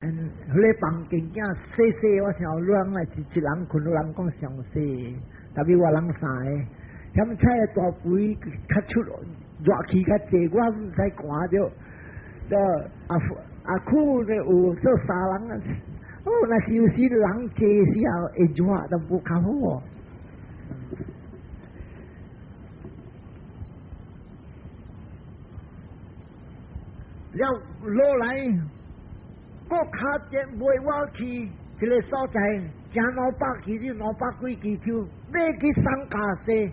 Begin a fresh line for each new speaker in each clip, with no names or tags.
嗯，彼个房間囝細細，我想亂啊，是一人睏，有人講上細，特別我人三個，嫌菜大肥較出熱氣較濟，我毋知寒著。就阿阿苦咧有做三人啊，哦，若是有時人濟時候會熱，都無較好哦。了落來，閣較捷袂我去一个所在，行200公里，200幾公尺，欲去桑加西，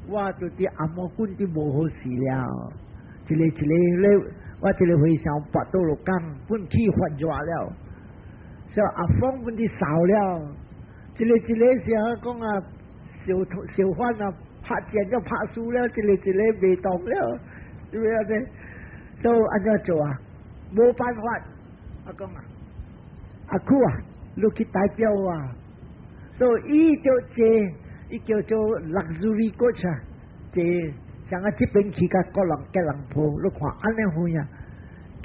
我就佇紅毛滾佇無好勢了。一个一个咧，我這个和尚跋倒落港，本去發熱了，所以阿風本佇燒了，一个一个是講啊，燒燒飯啊，拍箭就拍輸了，一个一个袂動了，對不對？所以按怎做啊？無辦法，阿公啊，阿苦啊，你去代表我。所以伊就坐，伊叫做 luxury coach 啊，坐像啊這邊去甲吉隆吉隆坡，你看按呢遠啊，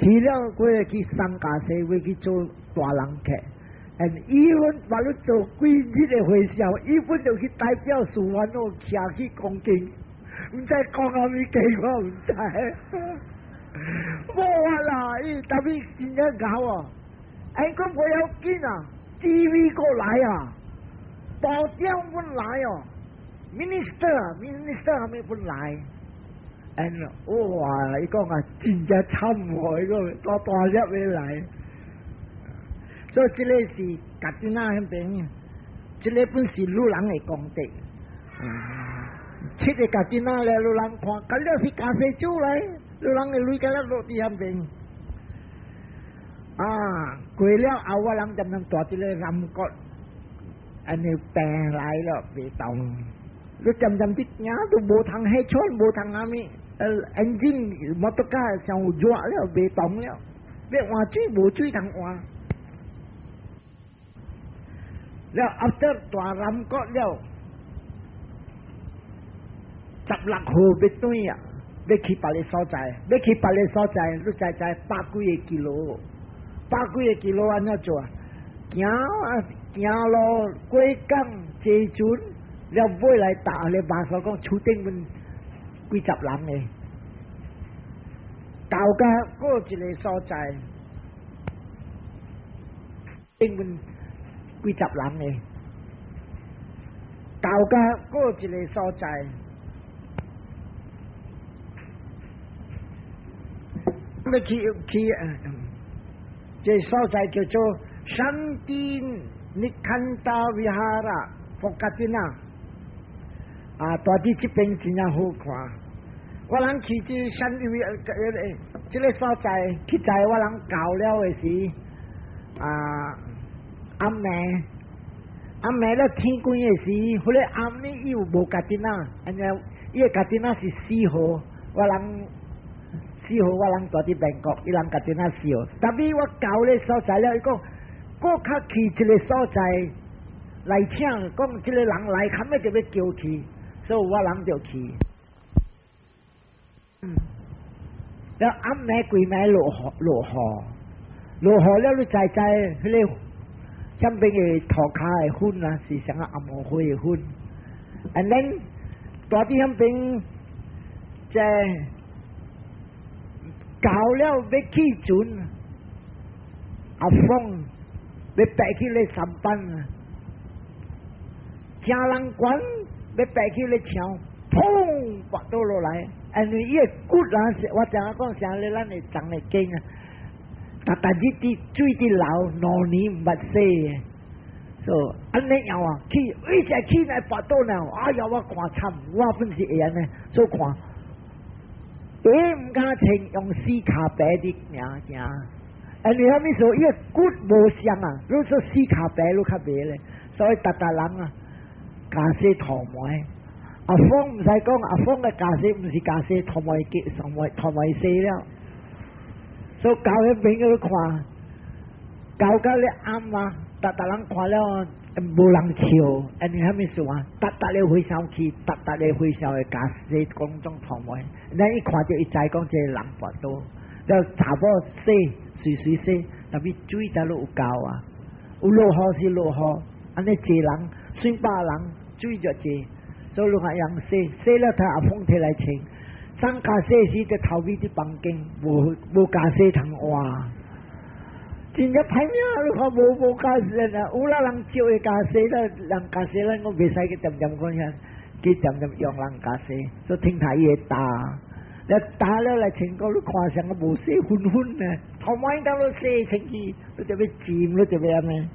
去了過去桑加西，欲去做大人客。and 伊阮把你做幾日的和尚，伊本就去代表寺院哦，徛去講經，毋知講啥物經，我毋知。無法啦，伊特別真正𠢕哦，哎，講無要緊啊，TV 過來啊，部長本來哦，minister，minister 啥物本來，and 哇，伊講啊，真正慘哦，伊講大大粒的來，所以這个是家己那彼邊，這个本是女人的功德，七个家己那咧，女人看，咁了是家世主來。女人的鐳敢若落佇彼邊，啊，過了後我人漸漸蹛佇咧南國，按呢病來了袂動，你漸漸佇行都無通下喘，無通啥物，engine 摩托車傷熱了，袂動了，欲換水無水通換。了 after 蹛南國了，16號欲轉啊！欲去別个所在，欲去別个所在，你知知百幾个 kilo，百幾个 kilo 按怎做啊？行啊行路過港坐船，了尾來搭咧巴士講厝頂阮幾十人的，到甲閣一个所在，頂阮幾十人的，到甲閣一个所在。欲去去，這所在叫做 Shanti Nikanta Vihara 佛吉丁啊，啊，蹛佇這邊真正好看。我人去這山位，這个所在去在我人到了的時，啊，暗暝，暗暝了天光的時，彼个暗呢伊有無家己啊，按呢伊的家己啊是4號，我人。4號我人蹛佇曼谷，伊人家己那4號。特別我到咧所在了，伊講，閣較去一个所在來請，講這个人來，較尾就欲叫去，所以我人就去。了暗暝規暝落雨，落雨，落雨了，你知知彼个上邊的塗跤的粉啊，是啥個紅毛花的粉。And then 蹛佇彼邊在。到了欲去船，阿風欲爬去咧三班啊，誠人懸欲爬去咧牆，砰跋倒落來，因為伊的骨啊，我知影講啥咧，咱會長的筋啊，逐逐日佇水佇流，2年毋捌洗的，所以按呢樣啊，去一直去來跋倒了，哎呀，我看慘，我本是會按呢，所以看。鞋毋敢穿，用四跤爬佇行行。因為啥物說？伊个骨無相啊，你說四跤爬你較袂咧，所以逐逐人啊，駕駛塗糜。阿峰毋使講，阿峰的駕駛毋是駕駛塗糜機，塗糜塗糜洗了。所以到彼邊去看，到甲咧暗啊，逐逐人看了。無人笑，因為啥物事啊？逐逐个和尚去，逐逐个和尚會駕駛講種塗糜，咱一看著伊知講這个人跋倒，了查某洗，隨隨洗，特別水佗落有夠啊？有落雨是落雨，按呢濟人，算百人，水就濟，所以你看用洗，洗了他阿風提來清。送家洗時，就頭尾佇房間，無無家洗通換。真正歹命，你看無無家洗啊！有啦人招的家洗啦，人家洗咱我袂使去恬恬看遐，去恬恬用人家洗，所以聽台伊會焦。你焦了來穿過，你看上個無洗粉粉呢，頭毛當都洗清氣，你就欲浸，你就欲按呢？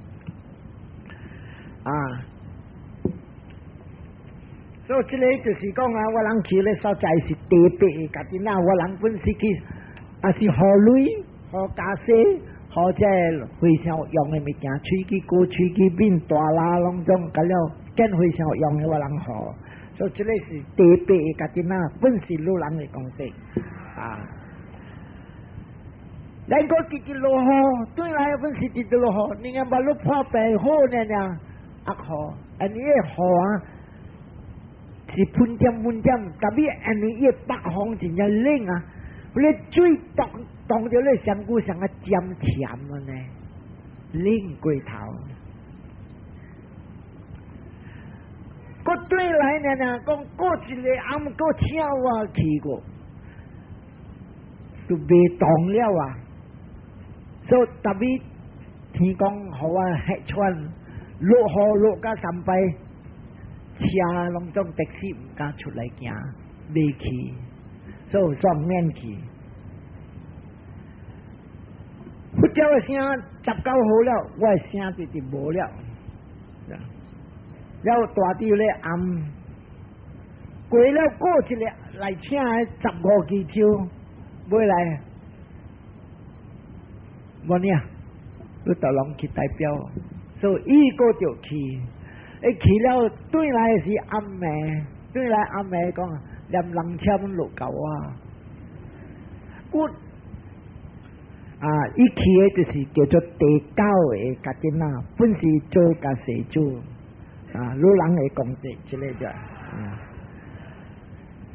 啊！所以這個就是講啊，我人去咧所在是第八个家己那，我人本是去，也是予鐳、予家私、予這和尚用的物件，喙齒膏、喙齒面、大啦攏總，佮了見和尚用的我人予。所以這個是第八个家己那，本是老人的功德啊。咱閣直直落雨，轉來本是直直落雨，你看把你破病好呢呢，啊雨，啊你個雨啊！是噴點噴點，特別因為伊個北風真正冷啊，你水凍凍著你身軀像個尖甜啊呢，冷過頭。閣轉來呢呢，講過一个暗，閣請我去過，就袂動了啊。所以特別天公予我彼串落雨落甲三擺。車攏總的士毋敢出來行，袂去，所以煞免去。佛教的聲19號了，我的聲直直無了。了大佇咧暗，過了過一个來請的15支手，尾來，無呢，你逐攏去代表，所以伊閣著去。一去了，轉來是暗暝，轉來暗暝講，連人車攏落到啊！我啊，伊去的就是叫做第九个家己仔，本是做家世主啊，老人會講這這个就，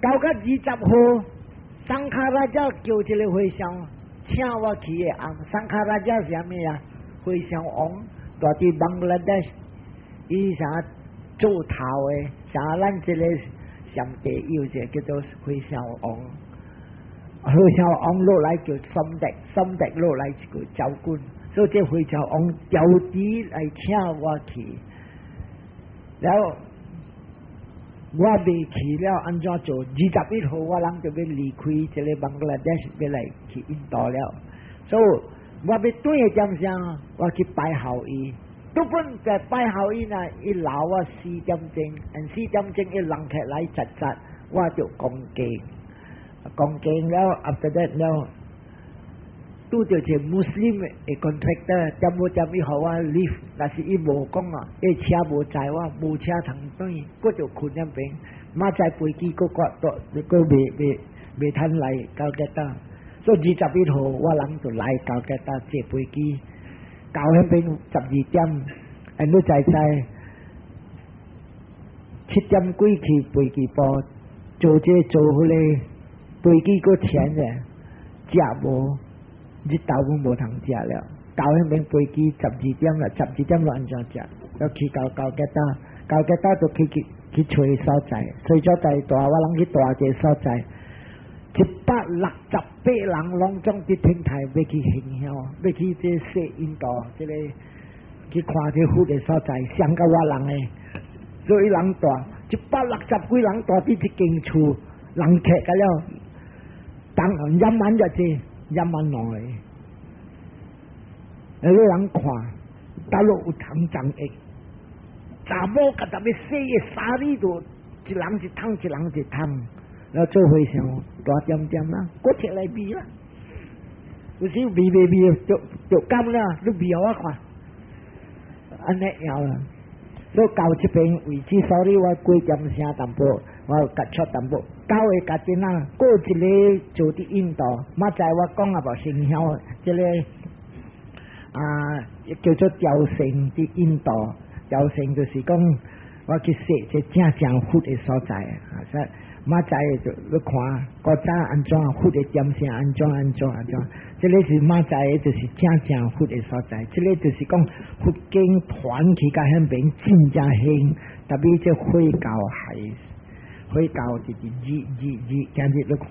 到甲20號，桑卡拉才叫這个和尚請我去的翁，桑卡拉才是啥物啊？和尚王，蹛佇邦格拉德伊啥做頭的，像咱這個上帝有一個叫做和尚王，和尚王落來叫三德，三德落來一個將軍，所以這和尚王調地來請我去，然後我未去了，按怎做？21號我人就欲離開這个邦格拉德欲來去印度了，所以我欲轉的點聲，我去拜候伊。都本在拜候伊呢，伊留我4點鐘，4點鐘伊人客來窒窒，我就講經，講經了，after that 了，拄著一個穆斯林的 contractor，點無點伊予我 lift，但是伊無講啊，伊車無載我，無車通轉，閣就睏遐邊，明仔飛機閣閣閣未未未通來加爾各答，所以21號我人就來加爾各答坐飛機。到彼邊12點，哎，你知知7點幾去飛機埔，坐這坐彼个飛機閣填咧，食無日頭攏無通食了。到彼邊飛機十二點了，十二點了按怎食？要去到加爾各答，加爾各答就去去去揣所在，揣所在蹛我人去蹛一个所在。168人攏總佇天台欲去行香，欲去這西印度，這个去看這佛的所在，上較我人的，所以人蹛160幾人蹛佇這間厝，人客甲了，當夜晚就濟，夜晚兩个，那個人看，佗落有通長的，查某共逐欲洗的衫裡都一人一桶，一人一桶。然後做和尚大點點啦，閣摕來味啦。有時味味味就就乾了，你味予我看，按呢枵啦。所以到這邊位置，所以我幾點聲淡薄，我結束淡薄。九个家己仔，閣一个做佇印度，明仔我講啊無生曉，這个啊叫做朝聖佇印度，朝聖就是講我去踅這正正佛的所在啊。明仔就你看古早按怎佛的點聲，按怎按怎按怎，這个是明仔就是正正佛的所在，這个就是講佛經傳去到彼邊真正興，特別這火教係火教直直熱熱熱，今日你看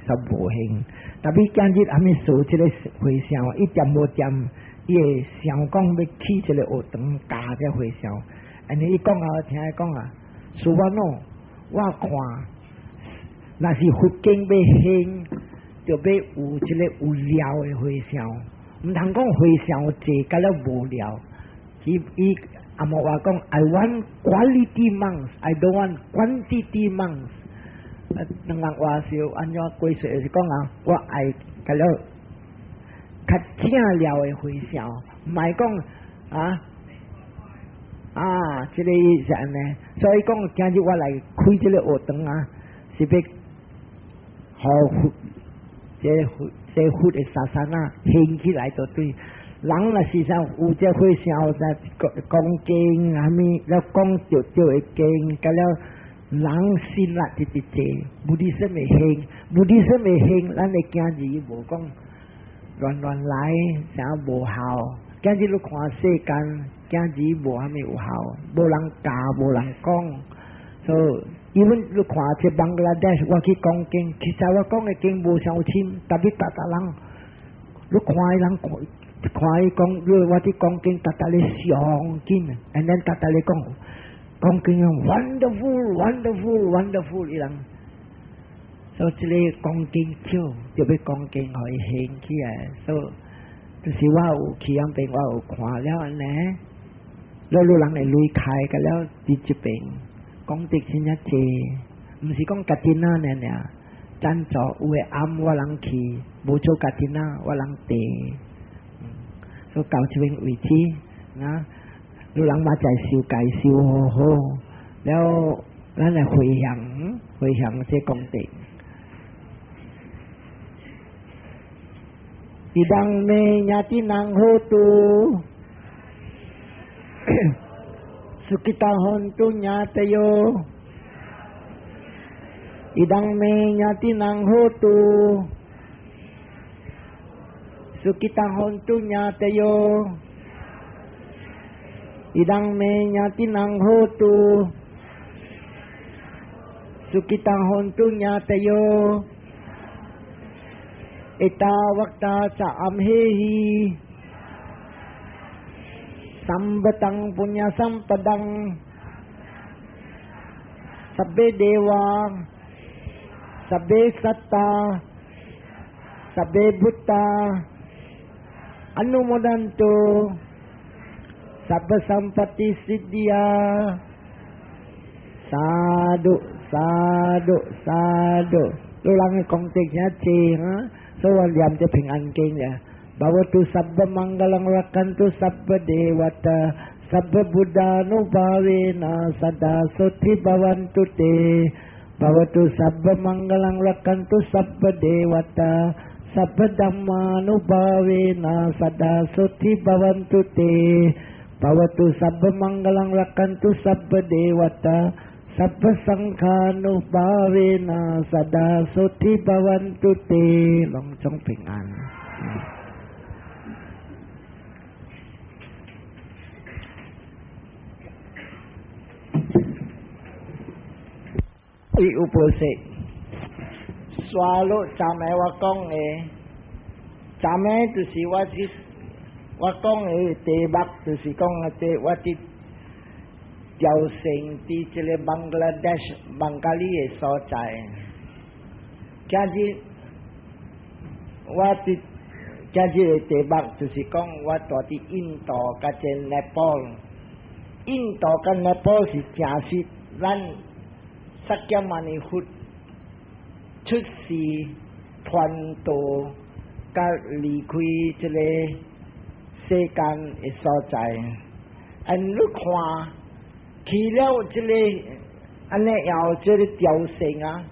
實無興，特別今日還沒說這个和尚一點無點，伊會想講欲起一个學堂教這和尚，按呢伊講啊，我聽伊講啊，說我喏，我看。若是佛經欲興，就欲有這个有料的和尚，毋通講和尚濟，甲了無料。伊伊阿莫話講，I want quality monks, I don't want quantity monks。兩人話是按怎解釋？是講啊，我愛甲了較正料的和尚，毋係講啊啊，這个意思按呢。所以講今日我來開這个學堂啊，是欲予佛，這佛這佛的 sasana 興起來就對。人若是啥有這和尚在講講經，啥物了講著對的經，甲了人心力直直濟，Buddhism 會興，Buddhism 會興，咱的囝兒無講亂亂來，啥無效。今日你看世間，囝兒無啥物有效，無人教，無人講，所以。因為你看這 Bangladesh，我去講經，其實我講的經無啥深，特別逐逐人，你看伊人看，看伊講，你我佇講經，逐逐咧上緊，and then 逐逐咧講，講經 wonderful，wonderful，wonderful，伊人，所以這个講經少，就欲講經予伊興起來，所以就是我有去彼邊，我有看了按呢，了你人會離開個了佇這邊。功德真正濟，毋是講 Kathina 爾爾，贊助有的暗我人去，無做 Kathina 我人綴，所以到這邊為止，啊，你人嘛在受戒受好好，了咱來回向，回向這功德。Idaṃ me ñātinam hotu Sukhita hontu ñātayo Idaṃ me ñātinam hotu Sukhita hontu ñātayo Idaṃ me ñātinam hotu Sukhita hontu ñātayo Ettavata ca amhehi Sambhataṃ puññasampadaṃ Sabbe deva Sabbe satta Sabbe bhutta Anumodantu Sabba sampatti siddhiya Sadhu sadhu sadhu，你人的功德真濟哈，所以我念這平安經呀。Bhavatu sabba mangalam rakkhantu sabba devata sabba buddhanubhavena sada soti bhavantu te Bhavatu sabba mangalam rakkhantu sabba devata sabba dhammanubhavena sada soti bhavantu te Bhavatu sabba mangalam rakkhantu sabba devata sabba sanghanubhavena sada soti bhavantu te 攏總平安。伊有報說，刷落昨暝我講的，昨暝就是我去我講的題目，就是講的我佇朝聖佇這個 Bangladesh 孟加拉的所在。今日我佇今日的題目就是講我蹛佇印度佮這 Nepal，印度佮 Nepal 是誠實咱釋迦牟尼佛出世傳道，佮離開這个世間的所在。按你看去了這个按呢後這个朝聖啊，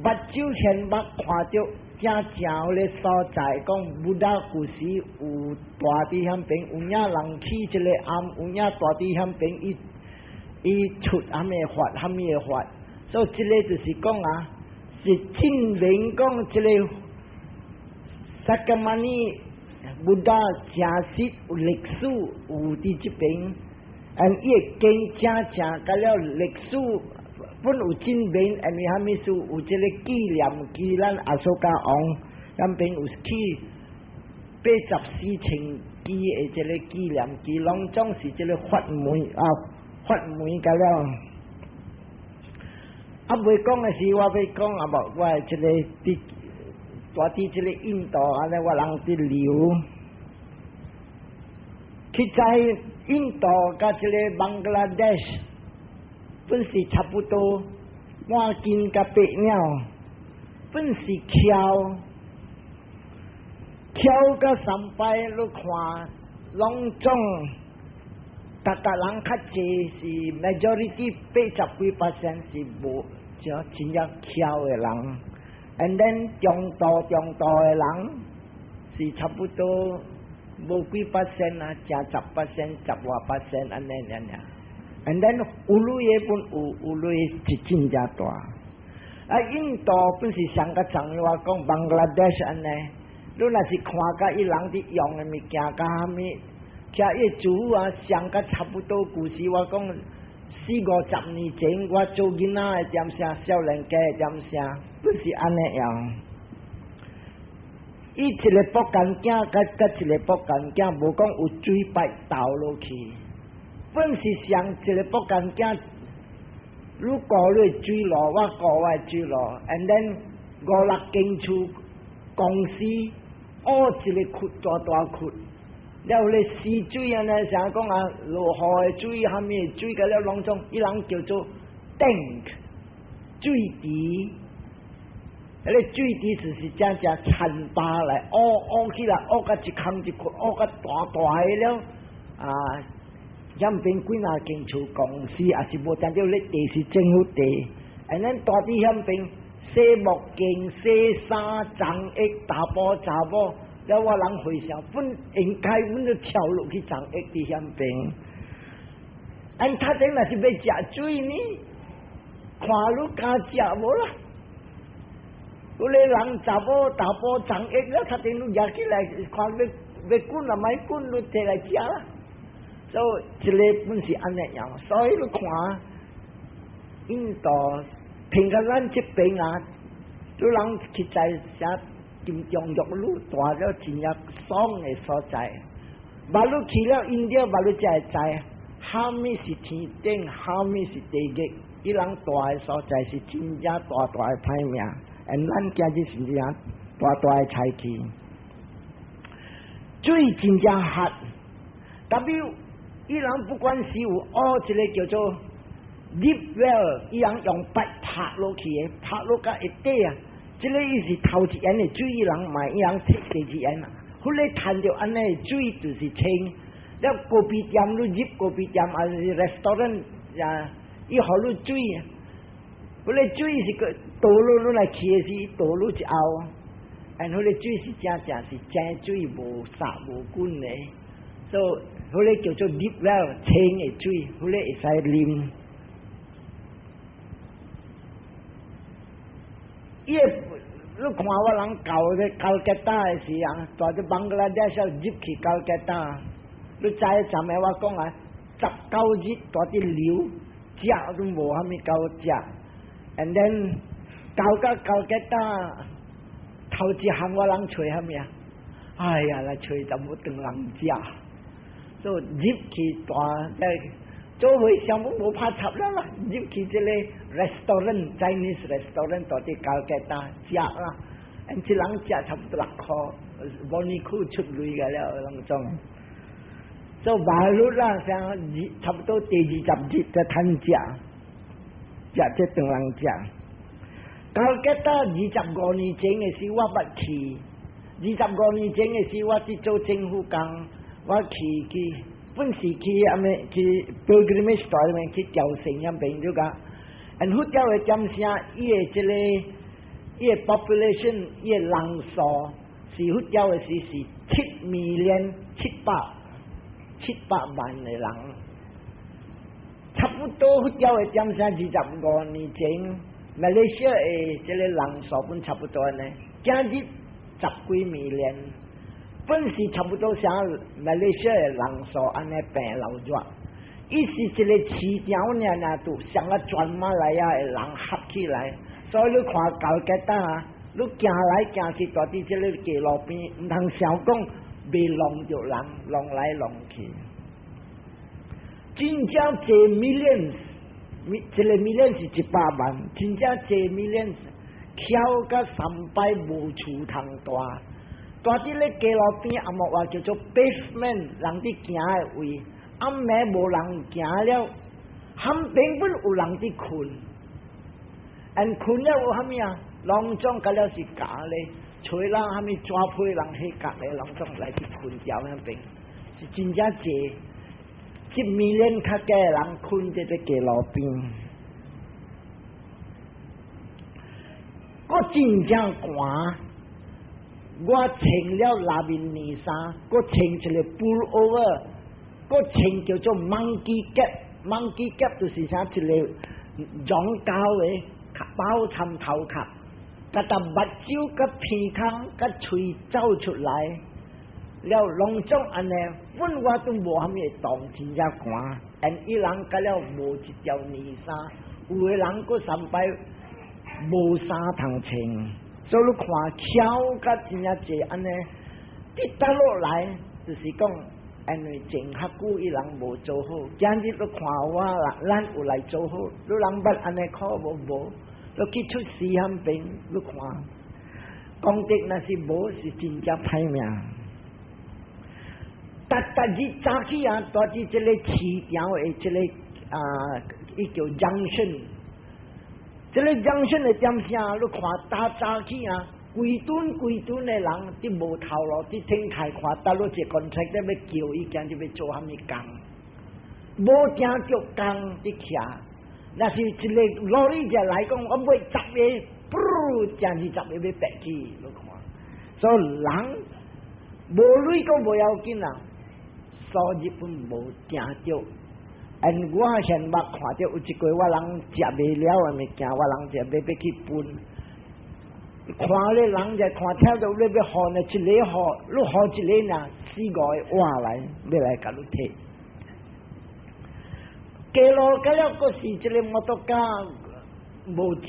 目睭現目看著正正个所在，講 Buddha 古時有蹛佇彼邊，有影人去這个庵，有影蹛佇彼邊，伊伊出啥物法，啥物的法，所以這个就是講啊，是證明講這個釋迦牟尼 Buddha 誠實有歷史有佇這邊，and 伊的經正正佮了歷史本有證明，因為啥物事有這个紀念旗，咱阿蘇加王，咱邊有起84寸支的這个紀念旗，攏總是這个法門啊，法門佮了。啊，未講的是我欲講啊，無我的這个佇蹛佇這个印度按呢，我人佇留，去在印度佮這个邦加拉德什本是差不多半斤佮八兩，本是蹺蹺佮三擺你看，攏總逐逐人較濟是 majority 80幾% 是無真真正蹺的人，and then 中度中度的人是差不多無幾 percent 啊，食10% 10外% 按呢爾爾。and then 有鐳的本有有鐳是真正大。啊，印度本是上較重我講邦加拉德什按呢，你若是看甲伊人佇用的物件佮啥物，徛伊主啊上甲差不多。舊時我講四五十年前，我做囡仔的點聲，少年家的點聲，本是按呢樣。伊一个木工囝佮佮一个木工囝，無講有水擺倒落去，本是上一个木工囝，你顧你的水路，我顧我的水路，and then 五六間厝公司挖一个窟大大窟，了咧死水按呢，啥講啊？落雨的水，啥物的水，佮了攏總，伊人叫做 tank 水池。彼个水池就是正正田壩來挖挖起來，挖甲一空一窟，挖甲大大个了。啊，遐邊幾若間厝公司，也是無定著咧地是政府地，and 咱蹛佇遐邊洗目鏡、洗衫、髒液、查埔查某，了我人回想，本應該阮就跳落去髒液佇遐邊。按頭前若是欲食水呢，看你敢食無啦？有个人查某查埔髒液了，頭前你舉起來看欲欲滾啊，莫滾，你提來食啦。所以這个本是按呢樣，所以你看印度，憑甲咱這邊啊，你人去在啥金鐘玉女蹛了真正爽的所在。捌你去了印度，捌你才會知，啥物是天頂，啥物是地獄。伊人蹛的所在是真正大大的歹命。and 咱今日是這樣大大的菜去，水真正渴，特別伊人不管是有挖一个叫做 deep well，伊人用筆拍落去的，拍落甲會底啊。這个伊是頭一眼的水，伊人買伊人摕第二眼啊。彼个趁著按呢水就是清。了咖啡店你入咖啡店還是 restaurant 啊，伊予你水。彼个水是個倒落落來去的時，倒落一後，and 彼個水是正正是井水無殺無菌的，所以彼个叫做 deep well 清的水，彼個會使啉。伊個你看我人到咧加爾各答的時啊，蹛佇邦加拉德什入去加爾各答，你知昨暝我講啊，19日蹛佇流，食都無啥物夠食。And then 到甲加爾各答頭一項我人揣啥物啊？哎呀，來揣淡薄腸人食，所以入去大做伙想無無拍插了啦，入去這個 restaurant Chinese restaurant 蹛佇加爾各答食啦，and 一人食差不多6箍，無呢褲出鐳個了攏總。做馬路啦，像二差不多第20日才趁食。食這腸人食，加爾各答25年前的時，我捌去。25年前的時，我佇做政府工，我去去本是去啥物去 pilgrimage 裡面去朝聖遐邊就講，and 佛教的點聲，伊的這個伊的 population，伊的人數是佛教的時是7 million 700萬的人。差不不多佛教的點聲25年前，馬來西亞的這個人數本差不多呢，今日十幾 million，本是差不多像馬來西亞的人數按呢病流熱。伊是一個市場爾爾，就像個全馬來亞的人合起來，所以你看加爾各答啊，你行來行去，蹛佇這个街路邊，毋通想講袂挵著人，挵來挵去。真正濟 millions，一個 million 是100萬，真正濟 millions，翹甲三擺無厝通蹛，蹛佇咧街路邊，紅毛話叫做 pavement，人佇行的位，暗暝無人行了，坎邊本有人佇睏，and 睏了有啥物啊？攏總甲了是假咧，揣人啥物紙皮人彼角咧，攏總來去睏著彼邊，是真正濟。一 million 較濟人睏佇這街路邊，閣真正寒。我穿了內面呢衫，閣穿一個 pullover，閣穿叫做 monkey cap，monkey cap 就是啥一個絨膠的包參頭殼，共逐目睭佮鼻孔佮喙走出來。了攏總按呢，本我都無啥物會凍，真正寒。and 伊人甲了無一條呢衫，有的人閣三擺無衫通穿，所以你看巧甲真正濟按呢，跌倒落來就是講，因為前較久伊人無做好，今日你看我啦，咱有來做好，你人捌按呢看無無？你去出事彼邊，你看，功德若是無，是真正歹命。逐逐日早起啊，蹛佇這個市場的這個啊，伊叫 junction。這個 junction 的點聲，你看逐早起啊，規頓規頓的人佇無頭路，佇天台看，倒落一個 contractor 欲叫伊，今日欲做啥物工？無聽著工佇徛，若是一個 lorry 就來講，我買十個，噗，正20個欲白去，你看。所以人無鐳閣無要緊啊。所以本無聽著，and 我現捌看著有一個我人食袂了的物件，我人就欲欲去分。看咧人就看聽著你欲予呢一个予，你予一個爾，四五個活來欲來共你提。街路甲了，閣是這个摩托車無濟，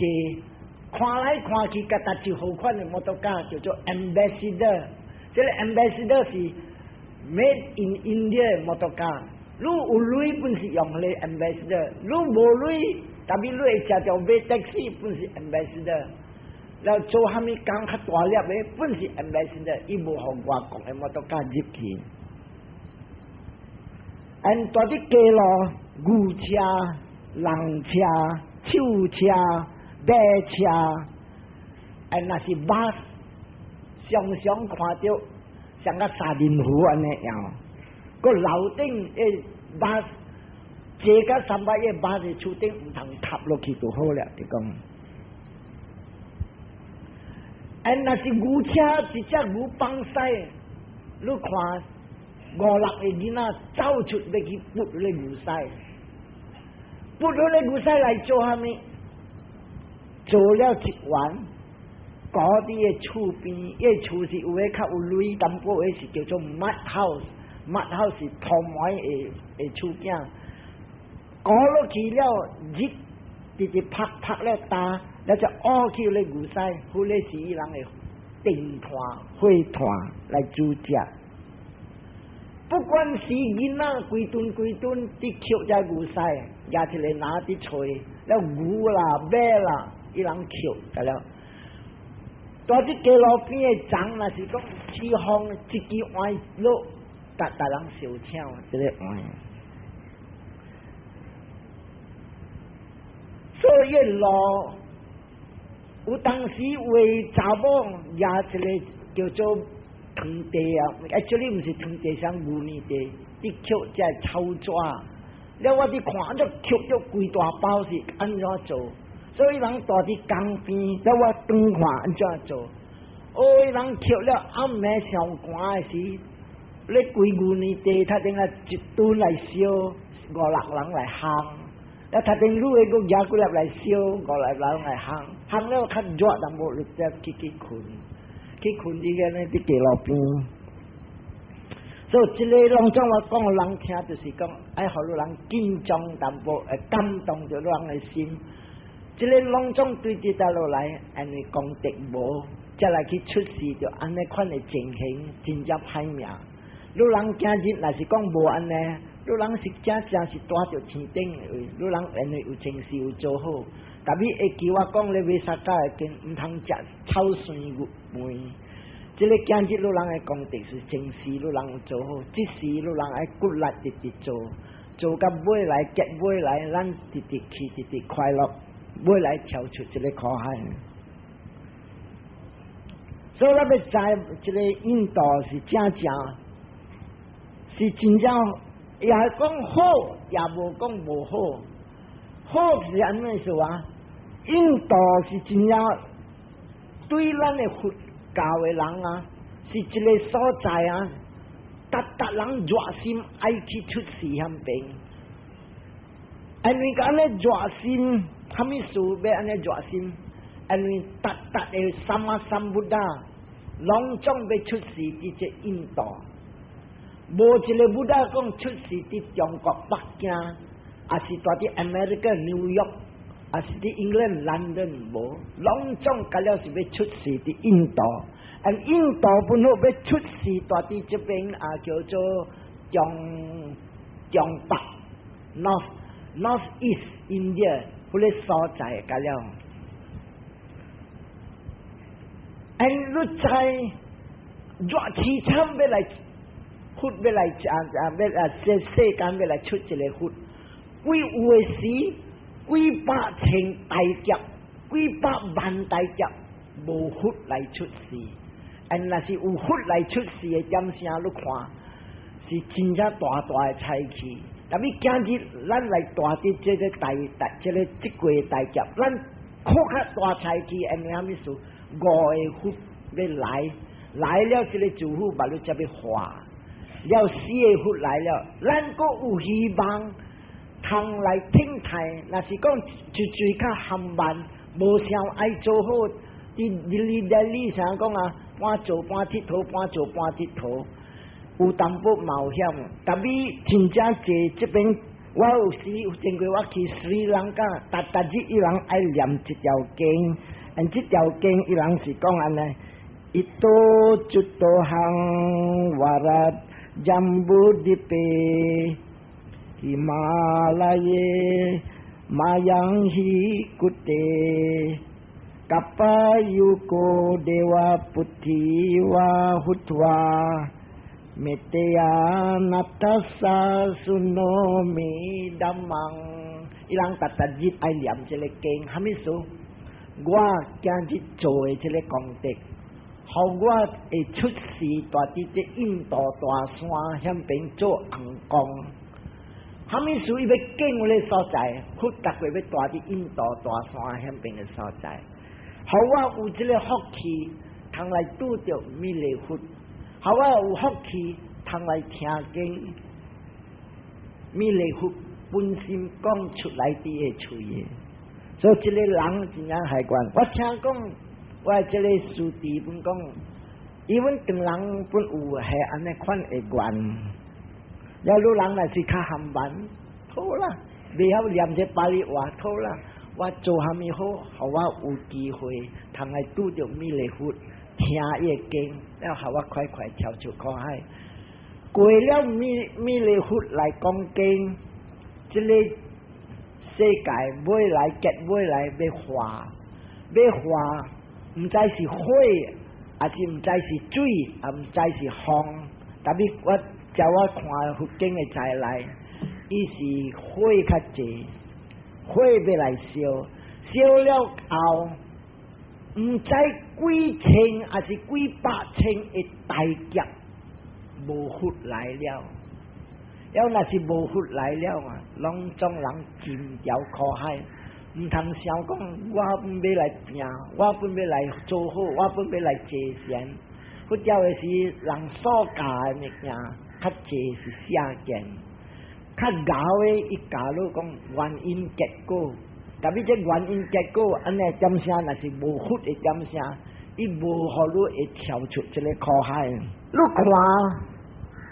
看來看去，佮逐一號款的摩托車叫做 Ambassador，這个 Ambassador 是 Made in India 摩托車，你有鐳本是用咧 Ambassador，你無鐳，特別你會食著買 taxi 本是 Ambassador，然後做啥物工較大粒的本是 Ambassador，伊無予外國的摩托車入去。and 蹛佇街路，牛車、人車、手車、馬車，and 若是 bus，常常看著。像個沙林湖按呢樣，閣樓頂的 bus 坐個300個 bus 的厝頂毋通塌落去就好了，就講。and 若是牛車一隻牛放屎，你看五六個囡仔走出欲去撥咧牛屎，撥咗咧牛屎來做啥物？做了一環。閣佇个厝邊，伊個厝是有的較有鐳，淡薄的是叫做 mud house，mud house 是土糜的的厝囝。閣落去了，日直直拍拍了焦，了就烏去咧牛屎，彼个是伊人的電炭、火炭來煮食。不管是囡仔規頓規頓佇抾這牛屎，舉一个籃佇揣，了牛啦、馬啦，伊人抾得了。蹛佇街路邊的欉，若是講起風一支碗落，逐逐人受請這个碗。所以路有當時為查某舉一個叫做糖茶啊，actually 毋是糖茶，像牛奶茶，佇抾這草紙。了我佇看，按怎抾著規大包是按怎做？所以人蹛佇江邊，了我轉看按怎做？哦，伊人抾了暗暝上寒的時，咧規牛奶茶，他頂下一噸來燒，五六人來烘。啊，頭頂女的閣舉幾粒來燒，五粒來烘，烘了較熱淡薄，你才去睏，去睏佇個呢佇街路邊。所以這個攏總我講予人聽，就是講愛予你人緊張淡薄，會感動著你人的心。這個攏總對佇倒落來，因為功德無，才來去出世，就按呢款的情形，真正歹命。你人今日若是講無按呢，你人是真正是蹛著天頂的位，你人因為有前世有做好，特別會記我講咧，彌撒教的經，毋通食草酸牛糜。這個今日你人的功德是前世你人有做好，這世你人愛骨力直直做，做到尾來結尾來，咱直直去直直快樂，尾來跳出這個苦海。所以咱欲知這個印度是正正，是真正也講好，也無講無好。好是按怎說啊？印度是真正對咱的佛教的人啊，是一個所在啊，逐逐人熱心愛去出世遐邊。因為按呢熱心，啥物事欲按呢熱心？因為逐逐的 Sammasambuddha，攏總欲出世佇這印度，無一個 Buddha 講出世佇中國北京，抑是蹛佇 America 紐約，抑是佇 England London 無，攏總甲了是欲出世佇印度，而印度本好欲出世蹛佇這邊啊，叫做中中北 North East India 彼個所在甲了。因你知熱淒慘欲來佛欲來啊啊欲啊這世間欲來出一個佛，幾有的時幾百千大劫，幾百萬大劫無佛來出世。因若是有佛來出世的點聲，你看是真正大大的才氣。特別今日咱來蹛佇這個大大這個這個大劫，咱較較大才氣，因為啥物事？五個佛欲來，來了這個諸佛把你才欲化，了四個佛來了，咱閣有希望通來聽台。若是講就最較含慢，無想愛做好，佇哩哩哩啥講啊？半做半𨑨迌，半做半𨑨迌，有淡薄冒險。特別真正濟這邊，我有時有經過我去斯里蘭卡，逐逐日伊人愛念一條經，按這條經伊人是講按呢：ito cuto hang varat jambudvipe himalaye mayang hi kute kappayuko deva puthiva hutva metteya nathassa sunomi dhammang。伊人逐逐日愛念這個經，啥物事？我今日做的這個功德，予我會出世蹛佇這印度大山遐邊做尪公。啥物事？伊欲見有个所在，佛逐個欲蹛佇印度大山遐邊的所在，予我有這個福氣，通來拄著彌勒佛，予我有福氣，通來聽經彌勒佛本身講出來佇的喙的。所以這個人真正害關。我聽講，我這個師弟本講，伊阮唐人本有係按呢款的願。了汝人若是較含慢，好啦，袂曉念這巴利話，好啦。我做蝦米好，予我有機會通來拄著彌勒佛，聽伊的經，了予我快快跳出苦海。過了彌勒佛來講經，這個世界尾來結尾來欲化，欲化，毋知是火，抑是毋知是水，也毋知是風。特別我照我看佛經的材來，伊是火較濟，火欲來燒，燒了後，毋知幾千抑是幾百千的大劫無佛來了。了若是無佛來了啊，攏總人浸條苦海，毋通想講我本欲來拼，我本欲來做好，我本欲來結善。佛教的是人所教的物件，較濟是邪見。較𠢕的伊教你講原因結果，特別這原因結果按呢點聲，若是無佛的點聲，伊無予你會跳出這个苦海。你看，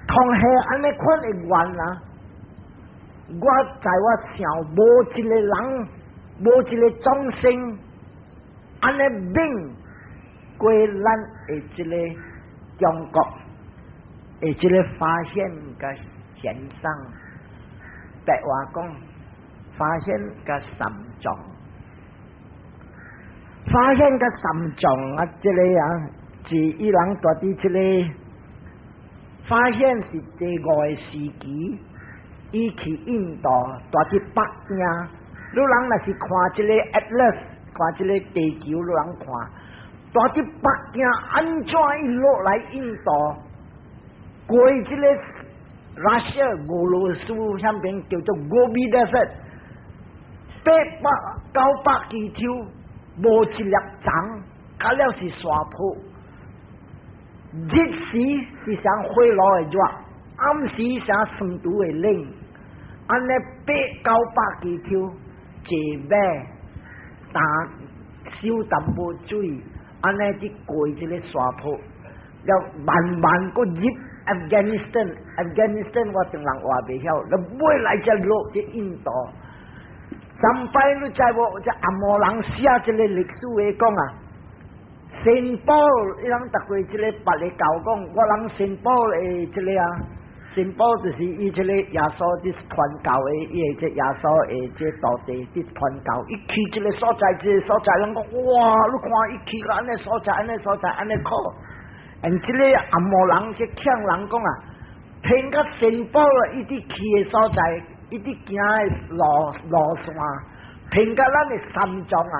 同係按呢款的願啊，我在我想無一個人，無一個眾生，按呢免過咱的這个中國的這个法顯佮玄奘，白話講，法顯佮三藏，法顯佮三藏啊，這個啊，是伊人蹛佇這個法顯是第五个時期，伊去印度蹛佇北京。你人若是看這个 Atlas，看這个地球，你人看蹛佇北京按怎伊落來印度，過這个 Russia 俄羅斯遐邊叫做 Gobi Desert，800、900公尺，無一粒塵，較了是沙坡。日時是像火爐的熱，暗時像酸毒的冷。按呢八九百公尺，坐馬，擔收淡薄水，按呢去過這个沙坡，了慢慢閣入 Afghanistan，Afghanistan 我當人話袂曉，了尾來才落去印度。上擺你知無？這紅毛人寫這个歷史的講啊，聖保伊人逐過這个別个教講，我人聖保的這个啊，聖保就是伊這个耶穌佇傳教的，伊的這耶穌的這徒弟佇傳教，伊去這个所在，這个所在，人講哇，你看伊去到按呢所在，按呢所在，按呢苦。嗯，這个紅毛人這強人講啊，聽甲聖保伊佇去的所在，伊佇行的路線，聽甲咱的三藏啊，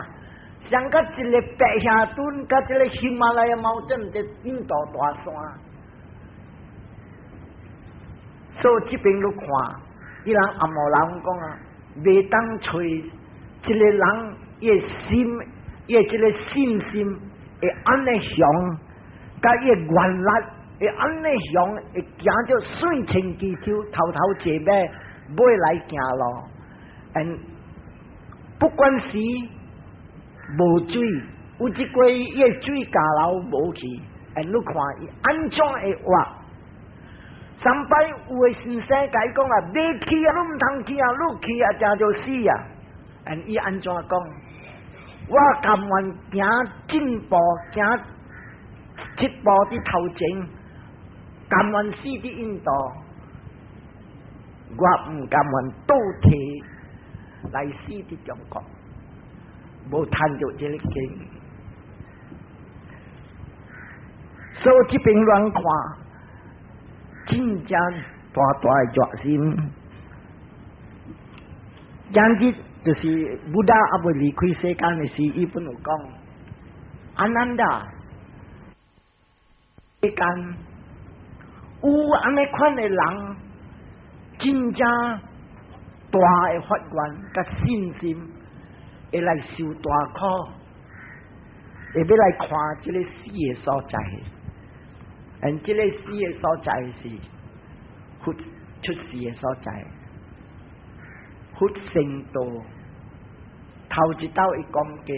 像佮一个白霞墩，佮這个喜馬拉雅 mountain 佇印度大山。所以這邊你看，伊人紅毛人講啊，袂當揣一个人伊的心，伊的這个信心會按呢強，佮伊的願力會按呢強，會行著4000公尺，偷偷坐馬尾來行路。嗯，不管是無水，有一過伊的水交流無去，嗯，你看伊按怎會活？上擺有的先生共伊講啊，袂去啊，你毋通去啊，你去啊，定著死啊！嗯，伊按怎講？我甘願行進步，行七步佇頭前，甘願死佇印度，我毋甘願倒退來死佇中國，無趁著這个經。所以這邊亂看，真正大大的決心。今日就是 Buddha 猶未離開世間的時，伊本有講，阿難達，世間有按呢款的人，真正大的發願佮信心，會來受大苦，會欲來看這个死的所在。嗯，這个死的所在是佛出世的所在，佛成道頭一道伊講經，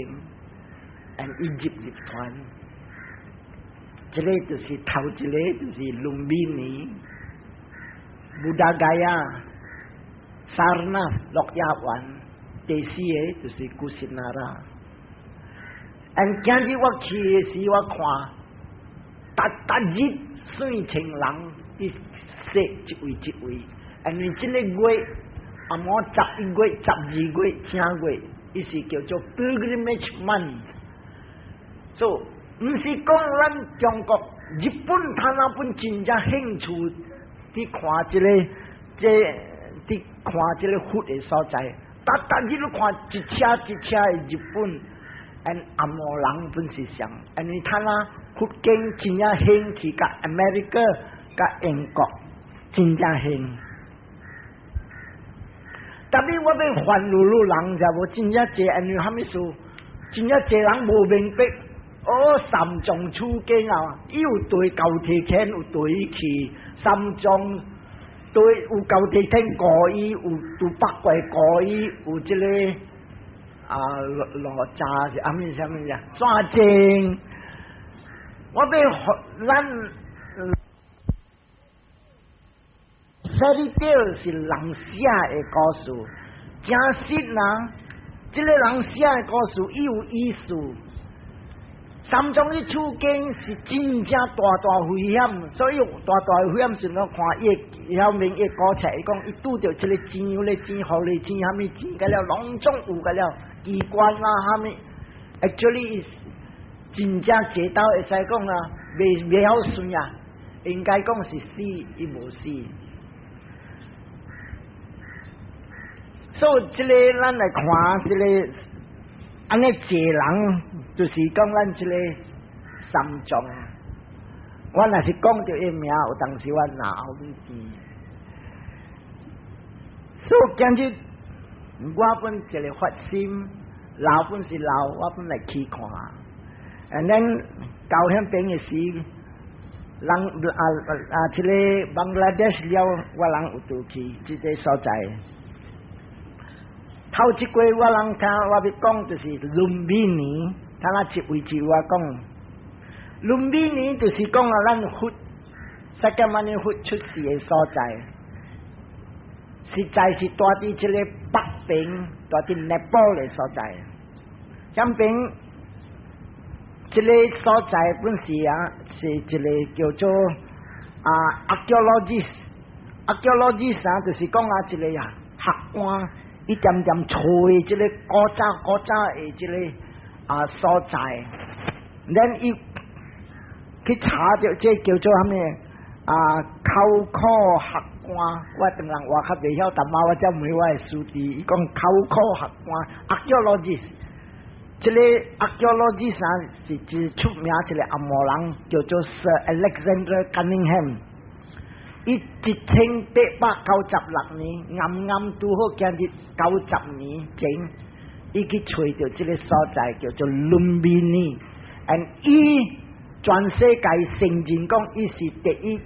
嗯，伊入入團，這个就是頭一个就是隆比尼、Buddha Gaya、Sarnath 鹿野苑，第四个就是 Kusinara。嗯，今日我去的時，我看，逐逐日四千人佇踅一位一位，因為這个月紅毛11月、12月、正月，伊是叫做 Pilgrimage Month。所以，毋是講咱中國、日本，他那本真正興趣佇看這个，這佇看這个佛的所在，逐逐日你看一車一車的日本，嗯，紅毛人本是上，因為他那佛經真正興去，佮 America、佮英國真正興。特別我欲煩惱汝人，知無？真正濟，因為啥物事？真正濟人無明白。哦，三藏取經啊，伊有對高鐵錢，有對去三藏。對有夠地聽過伊，有拄北過過伊，有這個啊羅羅渣是阿咩啥物呀？抓正，我欲咱 fairy tale 是人寫的故事，真實人，這個人寫的故事伊有意思。三藏的處境是真正大大危險，所以大大危險時，我看伊後面伊講出來，伊講伊拄著這個錢，有咧錢，狐狸錢，蝦米錢，個了攏總有個了機關啦，蝦米，actually 真正這道會使講啊，未曉算啊，應該講是死，伊無死。所以這個咱來看這個。按呢濟人就是講咱這個三藏，我若是講著伊名，有當時我腦後面記。所以今日我本一個發心，老本是老，我本來去看。And then 到遐邊的時，人啊啊，這個 Bangladesh 了，我人有倒去這個所在。頭一過我人聽我欲講就是隆比尼，他那一位一位我講，隆比尼就是講啊，咱佛釋迦牟尼佛出世的所在，實在是蹛佇這個北邊，蹛佇尼泊爾的所在。這邊這個所在本是啊，是一個叫做啊 archaeologist，archaeologist 啊，就是講啊一個啊學官。伊漸漸揣這個古早古早的這個啊所在，咱伊去查著這叫做啥物啊？考古學官，我當人話較袂曉，但嘛我才問我的師弟，伊講考古學官，archaeologist，這個 archaeologist 啊是真出名一個紅毛人，叫做 Sir Alexander Cunningham。伊1896年，啱啱拄好今日90年前，伊去揣著這個所在叫做隆比尼，and 伊全世界承認講伊是第一，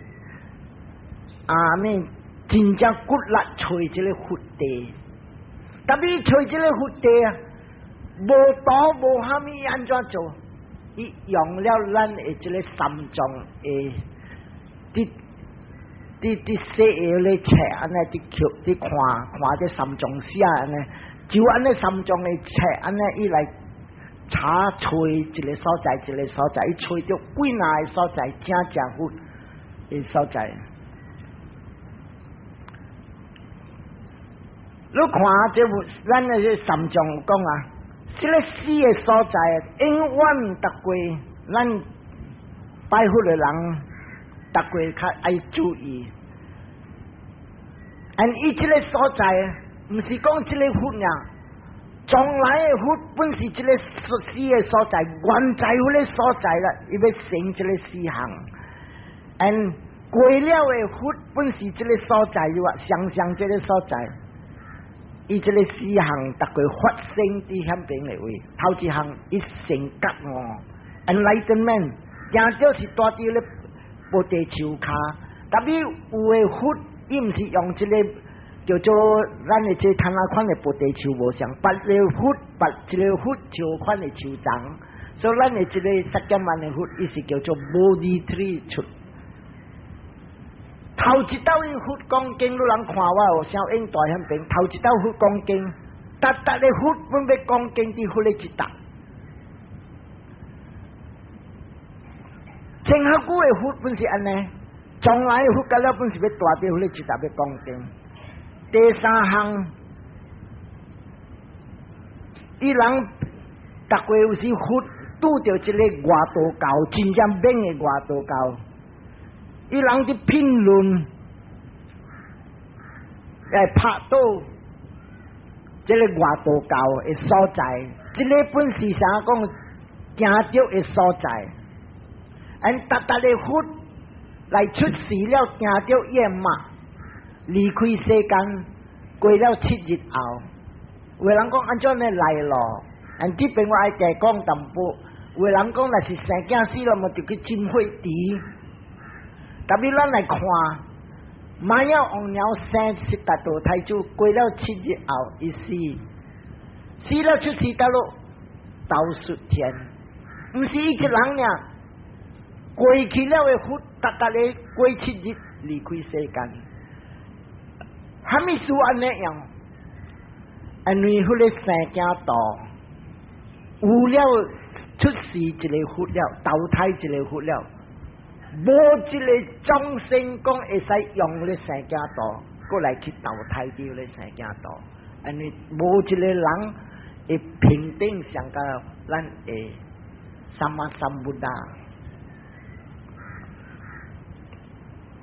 啊咩真正骨力揣這個佛地，特別揣這個佛地啊，無圖無蝦米按怎做，伊用了咱的這個三藏的佇。佇佇細個咧冊按呢，佇抾佇看看這三藏寫按呢，就按呢三藏的冊按呢，伊來查揣一個所在一個所在，伊揣著幾若個所在，正正佛的所在。你看這咱的這三藏講啊，這個死的所在，永遠逐過咱拜佛的人。逐個較愛注意，and 伊這個所在，毋是講這個佛爾，將來的佛本是這個死的所在，原在彼個所在啦，伊欲成這個四項，and 過了的佛本是這個所在，就話想象這個所在，伊這個四項逐個發生佇遐邊的位，頭一項伊成覺悟，enlightenment，正著是蹛佇咧。菩提樹跤，特別有的佛，伊毋是用這個叫做咱的這攤仔款的菩提樹無相，別個佛，別一個佛樹款的樹叢，所以咱的這個釋迦牟尼佛，伊是叫做 Bodhi tree 出。頭一道伊佛講經，你人看我有小影大遐邊，頭一道佛講經，逐逐个佛本欲講經，佇佛的一搭。前較久的佛本是按呢，將來的佛到了本是欲蹛佇佛的一搭欲講經。第三項，伊人逐過有時佛拄著一個外道教，真正猛的外道教，伊人佇評論來拍倒這个外道教的所在，這个本是啥講行著的所在。𪜶逐逐个佛來出世了，行著厭嘛，離開世間過了7日後，有人講按怎呢來咯？𪜶這邊我愛加講淡薄。有人講若是生囝死了，嘛就去浸血池。特別咱來看，瑪雅王鳥生悉達多太子，過了7日後，伊死，死了出世到落兜率天，毋是伊一人爾，過去了的佛，逐逐个過七日離開世間，啥物事按呢樣？因為彼个生囝道有了出世一个佛了，投胎一个佛了。無一個眾生講會使用咧生囝道，過來去投胎佇咧生囝道，因為無一個人會平等上佮咱的 Sammasambuddha。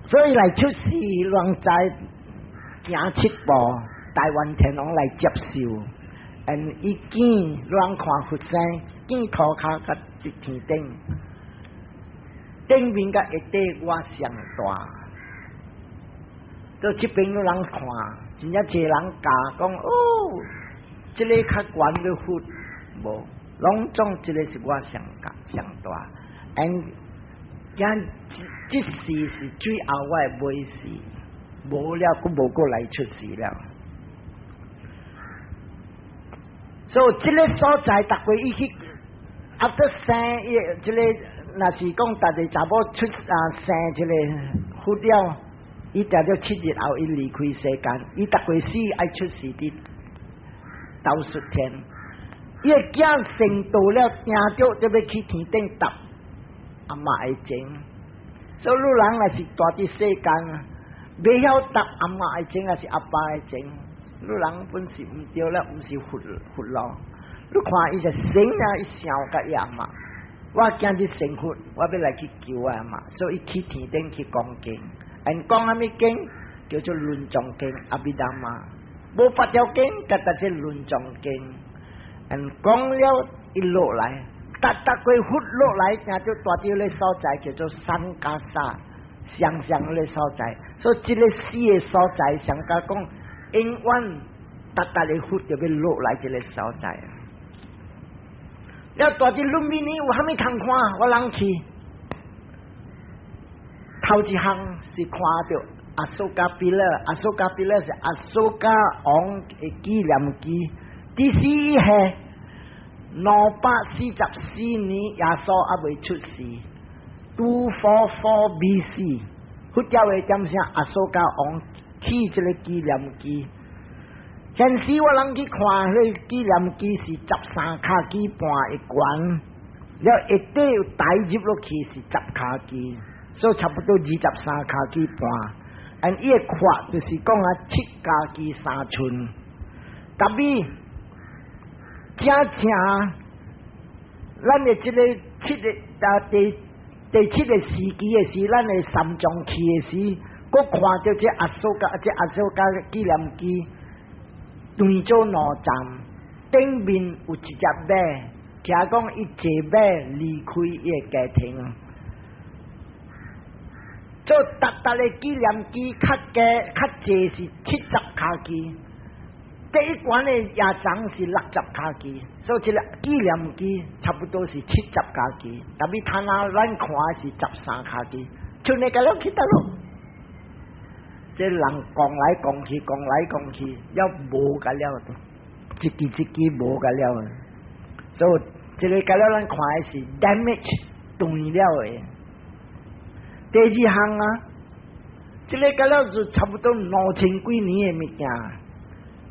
所以來出世，人在行七步，大願天王來接受，and 伊見人看佛生，見塗跤佮佇天頂。頂面佮下底我上大，到這邊有人看，真正濟人教講哦，這个較懸的佛無，攏總這个是我上大上大，and 今這世是最後我的尾世，無了，閣無閣來出世了。所以這个所在，逐過伊去 after 生伊這个。若是講逐个查某出啊生一个佛了，伊定著七日後伊離開世間，伊逐過死愛出世佇兜率天。伊的囝成道了，定著就欲去天頂搭阿嬤的情。所以汝人若是蹛佇世間，袂曉答阿嬤的情，抑是阿爸的情，汝人本是毋對了，毋是佛佛咯。你看伊就生啊，伊想佮伊阿嬤。我今日成佛，我欲來去求我阿嬤，所以伊去天頂去講經，𪜶講啥物經？叫做論藏經阿毗達摩，無法條經，佮逐這論藏經，𪜶講了伊落來，逐逐個佛落來，聽著蹛佇个所在叫做三迦薩，雙雙个所在，所以這个四个所在，上加講永遠逐逐个佛就欲落來這个所在。了蹛佇盧比尼有啥物通看？我人去頭一項是看著 Asoka pillar，Asoka pillar 是 Asoka 王的紀念碑。第四係244年耶穌猶未出世，244 BC，佛教的點聲 Asoka 王起這个紀念碑。現時我人去看，彼個紀念碑是13跤機半的懸，了下底有台入落去是10跤機，所以差不多23跤機半。and 伊的闊就是講啊7跤機3寸，特別正正，咱的這個七個啊第七個時期的時，咱的三藏去的時，閣看著這 Asoka 這 Asoka 紀念碑。斷做兩站，頂面有一隻馬，聽講伊坐馬離開伊的家庭。做逐逐个紀念碑較低較濟是70跤機，第一懸的也長是60跤機，所以這个紀念碑差不多是70跤機。但是他那咱看是13跤機，像你個了去佗落？這人講來講去，講來講去，了無個了，一支一支無個了。所以這个個了咱看的是 damage 斷了的。第二項啊，這个個了就差不多2000幾年的物件。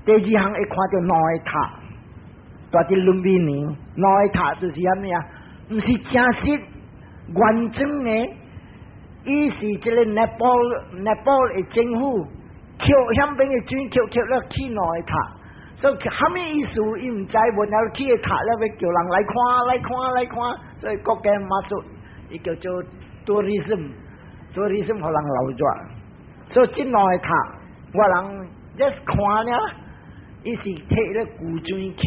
第二項會看著兩个塔，蹛佇盧比尼，兩个塔就是啥物啊？毋是真實原裝的。伊是這个尼泊尼泊的政府，捡遐邊的磚，捡捡了起兩个塔，所以啥物意思？伊毋知，問了起个塔了，欲叫人來看，來看，來看，所以國家馬術，伊叫做 tourism，tourism 予人留住。所以這兩个塔，我人 just 看爾，伊是摕咧舊磚起，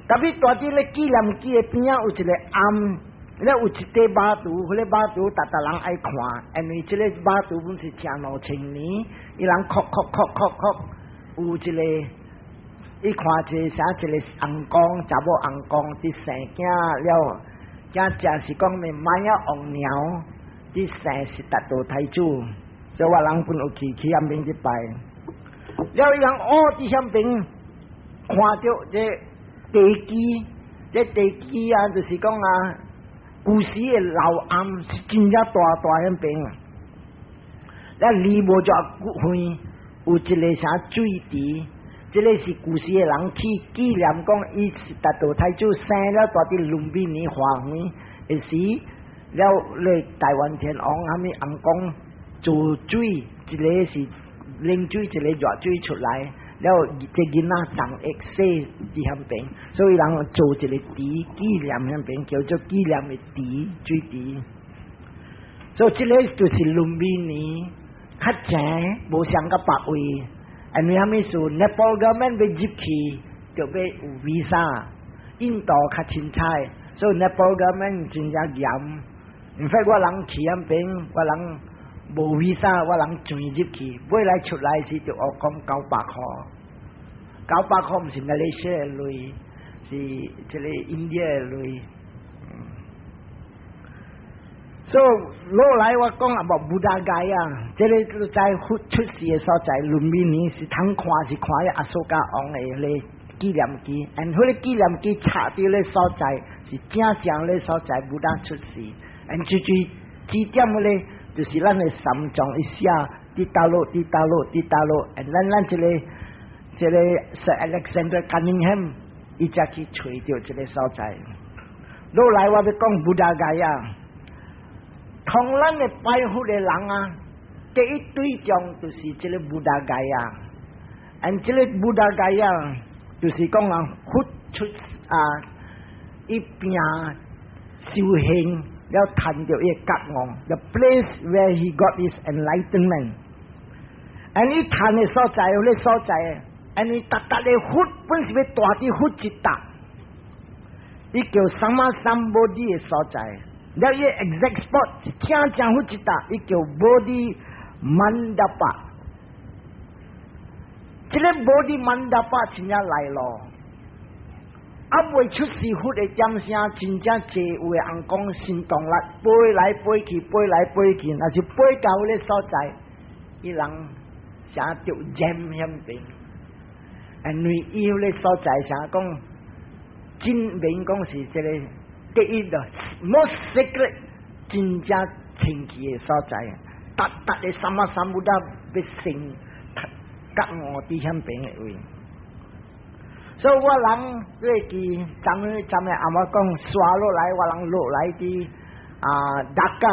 特別蹛佇咧紀念碑的邊仔有一個庵。咧有一塊馬圖，彼个馬圖逐逐人愛看，因為這个馬圖本是成2000年，伊人刻刻刻刻刻，有一个，伊看一个啥一个翁公，查某翁公佇生囝了，正正是講咩瑪雅王鳥佇生悉達多太子。所以我人本有去去遐邊去拜。了伊人哦，佇遐邊看著這地基，這地基啊，就是講啊，古時的老庵是真正大大遐邊啊。了離無遮遠，有一个啥水池，這个是古時的人去紀念講，伊是達道太祖生了蹛佇龍比尼花園的時，了咧大梵天王啥物尪公做水，一个是冷水，一个熱水出來，了這囡仔長會洗佇遐邊，所以人做一個池紀念遐邊，叫做紀念的池水池。所以這个就是龍比尼。較正無相佮別位，因為啥物事？Nepal government 欲入去就欲有 visa，印度較凊彩，所以 Nepal government 真正嚴。In fact 我人去遐邊，我人無 visa，我人轉入去，尾來出來時就學講九百箍，九百箍毋是馬來西亞的鐳，是這个 India 的鐳。所以落來我講啊，無 Buddha Gaya，這个在佛出世的所在，龍比尼是通看是看彼 Asoka 王的彼个紀念碑，and 彼个紀念碑插佇咧所在是正正咧所在，Buddha 出世，and 最最支點咧就是咱的三藏伊寫佇佗落佇佗落佇佗落，and 咱咱這个這个 Sir Alexander Cunningham 伊才去揣著這个所在。落來我欲講 Buddha Gaya。同咱的拜佛的人啊，第一對象就是這個 Buddha Gaya，and 這個 Buddha Gaya 就是講啊，佛出啊，伊拚修行了趁著伊覺悟，the place where he got his enlightenment。and 伊趁的所在，彼个所在，and 伊逐逐个佛本是欲蹛佇佛一搭，伊叫 Sammasambuddhi 的所在。了伊 exact spot 正正佛一搭，伊叫 Bodhi Mandapa。這个 Bodhi Mandapa 真正來咯，猶未出世佛的點聲，真正濟有的尪公神動力飛來飛去，飛來飛去，若是飛到彼个所在，伊人啥著染遐邊，因為伊彼个所在啥講，證明講是這個第一個 most sacred 真正清氣的所在，逐逐个 Sammasambuddha 欲成覺悟佇遐邊的位。所以我人過去，昨昨暝阿媽講，刷落來，我人落來佇啊達卡，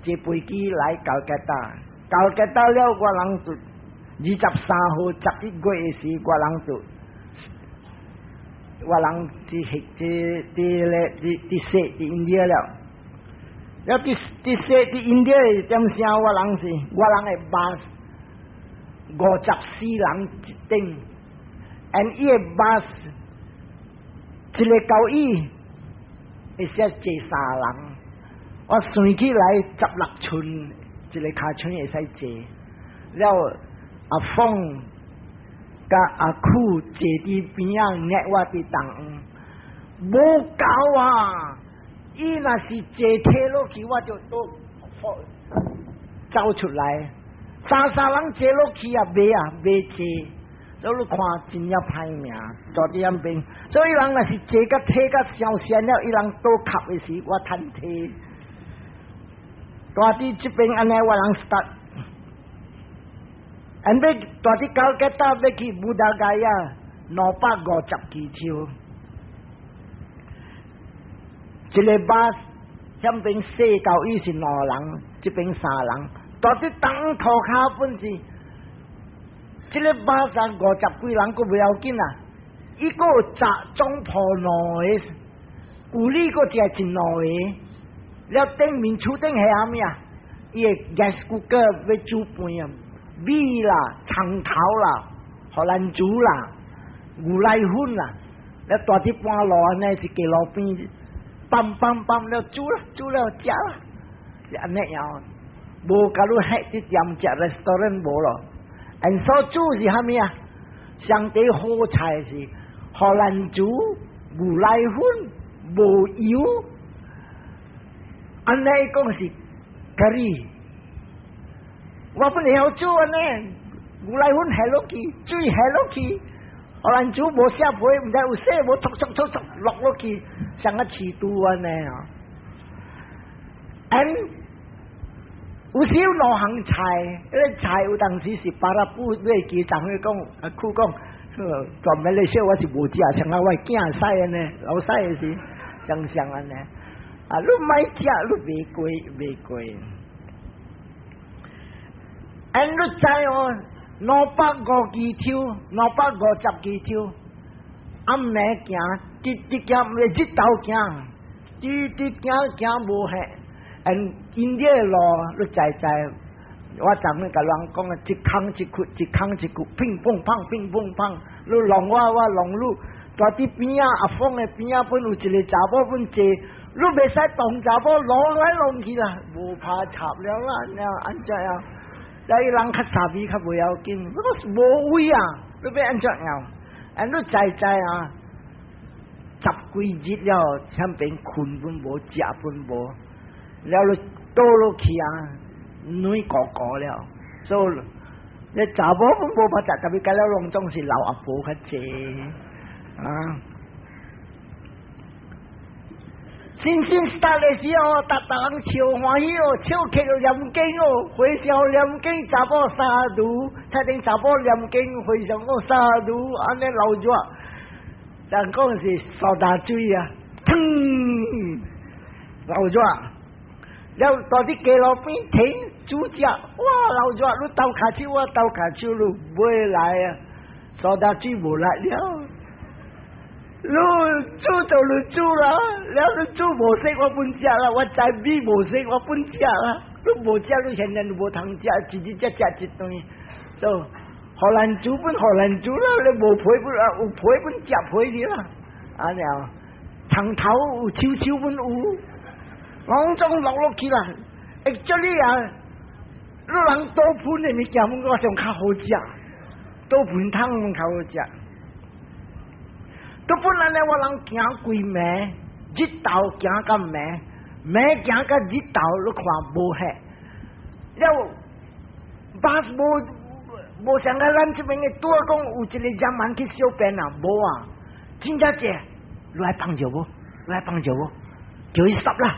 坐飛機來加爾各答，加爾各答了，我人就23號11月的時，我人就我人佇佇佇咧佇佇踅佇 India 了，了佇佇踅佇 India 的點聲，我人是我人的 bus 54人一頂。and 伊个 bus 一个交椅會使坐三人，我算起來16寸一個跤鉦會使坐。了阿鳳佮阿苦坐佇邊仔，捏我佇東，無夠啊！伊若是坐體落去，我就都走出來。三三人坐落去啊，袂啊，袂坐。所以你看真正歹命，蹛佇遐邊。所以人若是坐甲體甲傷善了，伊人倒磕的時，我趁體。蹛佇這邊按呢，我人 start。and 欲蹛佇加爾各答欲去 Buddha Gaya，250公尺。一个巴遐邊細交椅是兩人，這邊三人。蹛佇東塗跤本是。這个巴士五十幾人，閣袂要緊啊！伊閣有雜總鋪兩个，舊里閣食一兩个，了頂面厝頂係啥物啊？伊个 gas cooker 欲煮飯啊，米啦、蔥頭啦、荷蘭薯啦、牛奶粉啦，了蹛佇半路按呢是街路邊，枋枋枋了煮啦，煮了食啦，是按呢樣，無共你彼佇店食 restaurant 無咯。𪜶所煮是啥物啊？上帝好菜是荷蘭薯、牛奶粉、無油，按呢講是咖喱。我本會曉煮按呢，牛奶粉下落去，水下落去，荷蘭煮無寫皮，毋知有寫無，戳戳戳戳落落去，像個飼豬按呢啊。And 有時有兩項菜，彼個菜有當時是巴拉布買記，昨昏講阿舅講，專門咧說我是無食，像啊我囝使按呢，老細的是相像按呢。啊，你莫食，你袂過袂過。And 你知哦，250支抽，250支抽，暗暝行，直直行，毋是日頭行，直直行行無歇。And 因這個路，你知知，我昨昏共人講啊，一空一窟，一空一窟，乒乓乓，乒乓乓，你弄我，我弄你。蹛佇邊仔阿峰的邊仔，本有一個查某本坐，你袂使動查某，攏來攏去啦，無拍插了啦，了按怎樣？所以人較傻逼較袂要緊，我是無位啊，你欲按怎樣？啊，你知知啊？十幾日了，前邊睏本無，食本無，了你倒落去啊，軟糊糊了，所以你查某本無法食，特別甲了攏總是老阿婆較濟啊。新新 start 的時候，逐逐人笑歡喜哦，笑起念經哦，和尚念經查某 sadhu，睇見查某念經，和尚講 sadhu，按呢流熱，人講是蘇打水啊，騰流熱，了蹛佇街路邊停煮食，哇流熱，你鬥跤手，我鬥跤手，你買來啊，蘇打水無力了。你煮就你煮啦，了你煮無識我本食啦，我知米無識我本食啦。你無食你現在無通食，一日才食一頓。所以荷蘭煮本荷蘭煮啦，你無皮本啊，有皮本食皮去啦。啊了，長頭有手手本有，攏總落落去啦。Actually 啊，你人倒噴的物件，我上較好食，倒噴湯較好食。都本來呢，我人行規暝，日頭行到暝，暝行到日頭，你看無歇。了，巴士無無像個咱這邊的拄仔講有一個人蠻去小便啊，無啊，真正濟，你來幫助無？你來幫助無？叫伊 stop 啦，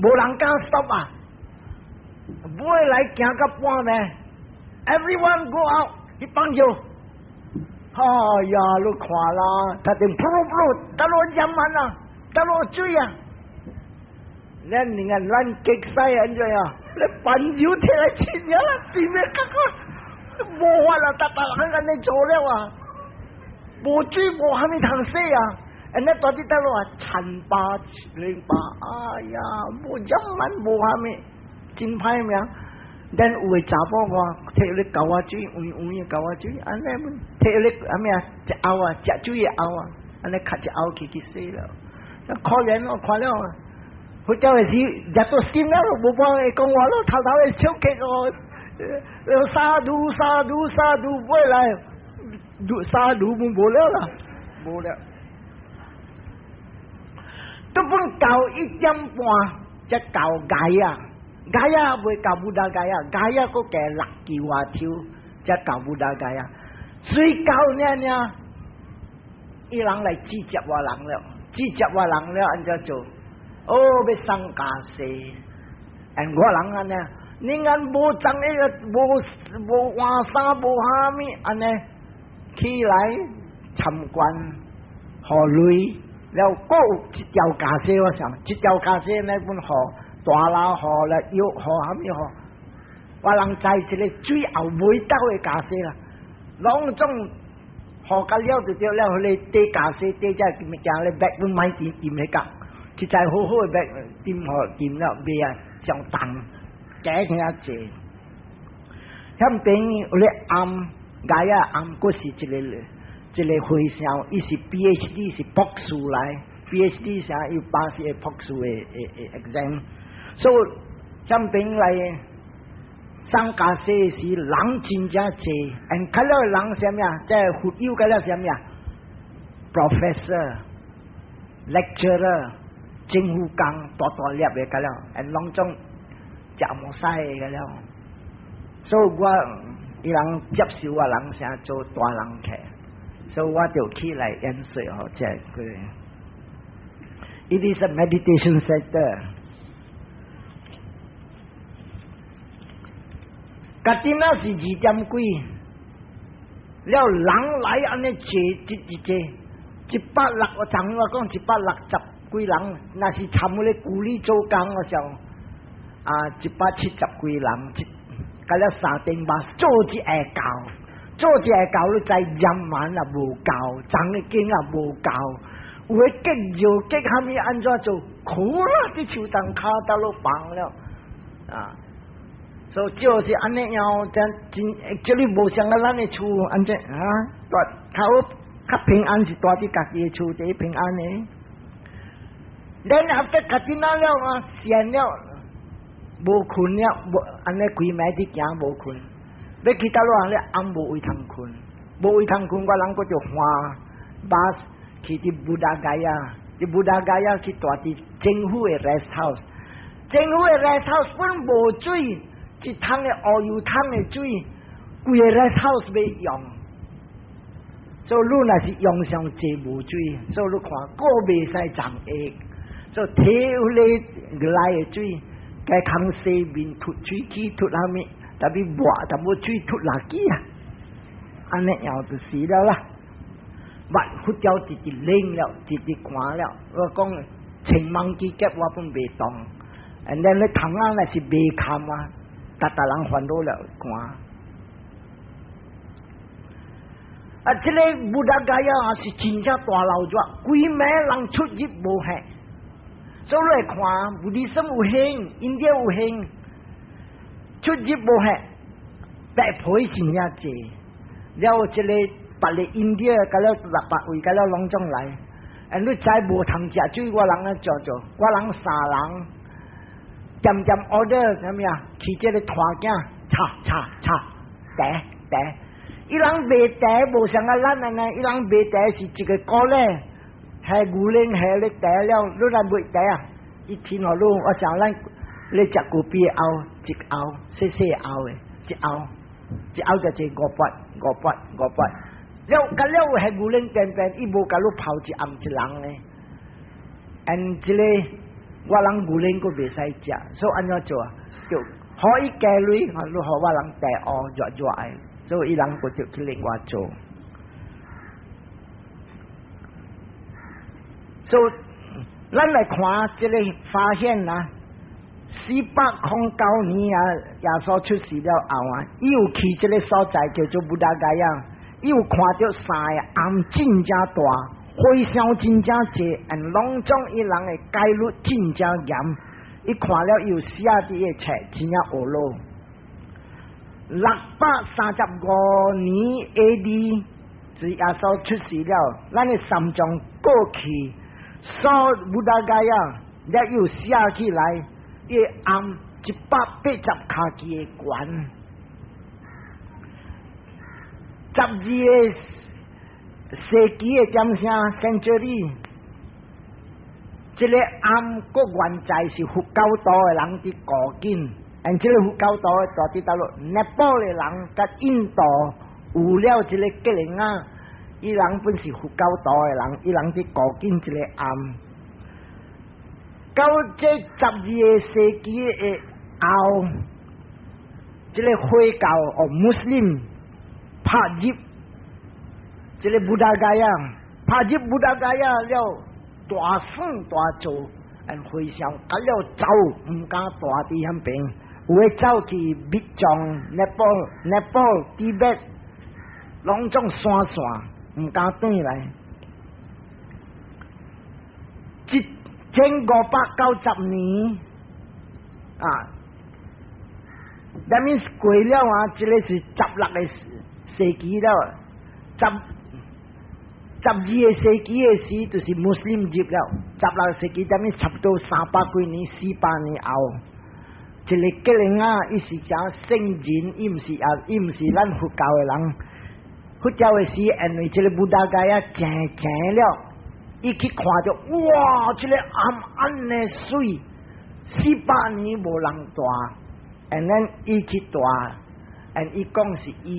無人敢 stop 啊！尾來行到半暝，everyone go out 去幫助。哎呀，你看啦，他定噗噗，得落飲完啊，得落水啊！咱你看咱激使按怎啊？你朋友摕來親了，變咩感覺？無法啦，逐逐人按呢做了啊！無水無蝦米通洗啊！按呢蹛佇倒落啊，1808，哎呀，無飲完無蝦米，真歹命。咱有的查某我摕咧溝仔水，黃黃的溝仔水，按呢摕咧啥物啊？一甌啊，食水的甌啊，按呢較一甌去去洗了。可憐哦，看了，佛教的時入到心了，無法會講話咯，頭頭的笑起哦，sadhu sadhu sadhu，尾來，sadhu 無了啦，無了。都本到1點半，才到 Gaya。 Gaya 未到 Buddha Gaya，Gaya 閣加六支外抽，才到 Buddha Gaya。水到爾爾，伊人來拒接我人了，拒接我人了，按怎做？哦，欲送袈裟，按我人按呢？你按無裝彼個，無無換衫，無蝦米，按呢起來參觀，予鐳，了閣有一條袈裟，我想，一條袈裟呢本予大佬予了藥予蝦米予，我人知一個最後尾到的袈裟啦，攏總予甲了就對了，彼個底袈裟底這物件咧，bag 本買掂掂彼個，實在好好的 bag 掂好掂了，袂啊上重，加爾濟。遐邊有咧暗 Gaya 暗，閣是一個一個和尚，伊是 PhD 是博士來，PhD 啥伊 pass 的博士的的 exam。所以遐邊來送袈裟時人真正濟，and 較了人啥物啊？這佛友較了啥物啊？Professor、lecturer、政府工大大粒的較了，and 攏總食無使的較了。所以我伊人接受我人啥做大人客，所以我就起來演說予這個。It is a meditation center。Kathina 是二點幾，了人來按呢濟一一濟，一百六我昨我講一百六十幾人，若是參嗰個鼓勵做工我想啊一百七十幾人，一佮了三頂巴做一下夠，做一下夠你知夜晚也無夠，昨個間也無夠，有的激尿激蝦米按怎做，苦啦！佇樹洞跤倒落放了啊。所以就是按呢樣，真真這裡無像個咱的厝按怎啊，蹛較好較平安是蹛佇家己的厝第平安的。然後 after Kathina 了啊，閒了，無睏了，無按呢規暝佇行無睏，欲去佗落咧暗無位通睏，無位通睏，我人閣就換巴士去佇 Buddhagaya，佇 Buddhagaya 去蹛佇政府的 rest house，政府的 rest house 本無水。一桶的烏油桶的水，規个 rest house 欲用，所以你若是用上濟無水，所以你看，閣袂使長下，所以提迄個來的水，該空洗面、吐喙齒、吐啥物，特別抹淡薄水吐垃圾啊，按呢樣就死了啦。捌佛教直直冷了，直直寒了。我講穿艋機夾我本袂凍，and then 你窗仔若是袂冚啊。逐逐人煩惱了寒。啊，這个 Buddhagaya 也是真正大鬧熱，規暝人出入無限。所以你來看，Buddhism 有興，印度有興，出入無限，白皮真正濟。了，這个別个印度，佮了六百位，佮了攏總來。啊，你知無通食水，我人按怎做？我人三人。漸漸 order 啥物啊？去這个攤仔，炒炒炒，茶茶。伊人賣茶無像啊咱按呢，伊人賣茶是一個鍋咧，下牛奶下咧茶了，你來賣茶啊？伊天予你，我想咱咧食咖啡甌一甌，細細甌的，一甌，一甌就一五百五百五百。了，佮了下牛奶邊邊，伊無共你泡一暗一人咧。and 這个我人牛奶閣袂使食，所以按怎做啊？就予伊加鐳，你予我人茶烏熱熱的，所以伊人閣就去另外做。所以咱來看這個發現啊，409年啊，耶穌出世了後啊，伊有去這個所在叫做 Buddhagaya，伊有看著三个庵真正大。和尚真正濟，and 攏總伊人的戒律真正嚴，伊看了伊有寫佇伊冊，真正學咯。635年 A.D. 是耶穌出世了，咱的三藏過去，所 Buddhagaya，了又寫起來，伊庵180跤尺的懸，12個世紀的點聲 century，這个庵閣原在是佛教徒的人佇古今，and 這个佛教徒的蹛佇佗落，尼泊爾的人佮印度有了這个吉靈仔，伊人本是佛教徒的人，伊人佇古今這个庵，到這12個世紀的後，這个回教哦，穆斯林拍入這个 Buddhagaya，拍入 Buddhagaya 了，大耍大做，and 和尚佮了走，毋敢蹛佇遐邊，有的走去密藏、尼泊爾、尼泊爾、蒂別，攏總散散，毋敢轉來。1590年啊，that means 過了啊，這个是16個世紀了，12個世紀的時，就是穆斯林入了。16個世紀，that means 差不多300幾年、400年後，一个吉靈仔，伊是講聖人，伊毋是啊，伊毋是咱佛教的人。佛教的時，因為這个 Buddhagaya 正正了，伊去看著，哇！這个庵按呢媠，400年無人蹛，and then 伊去蹛，
，and 伊講是伊。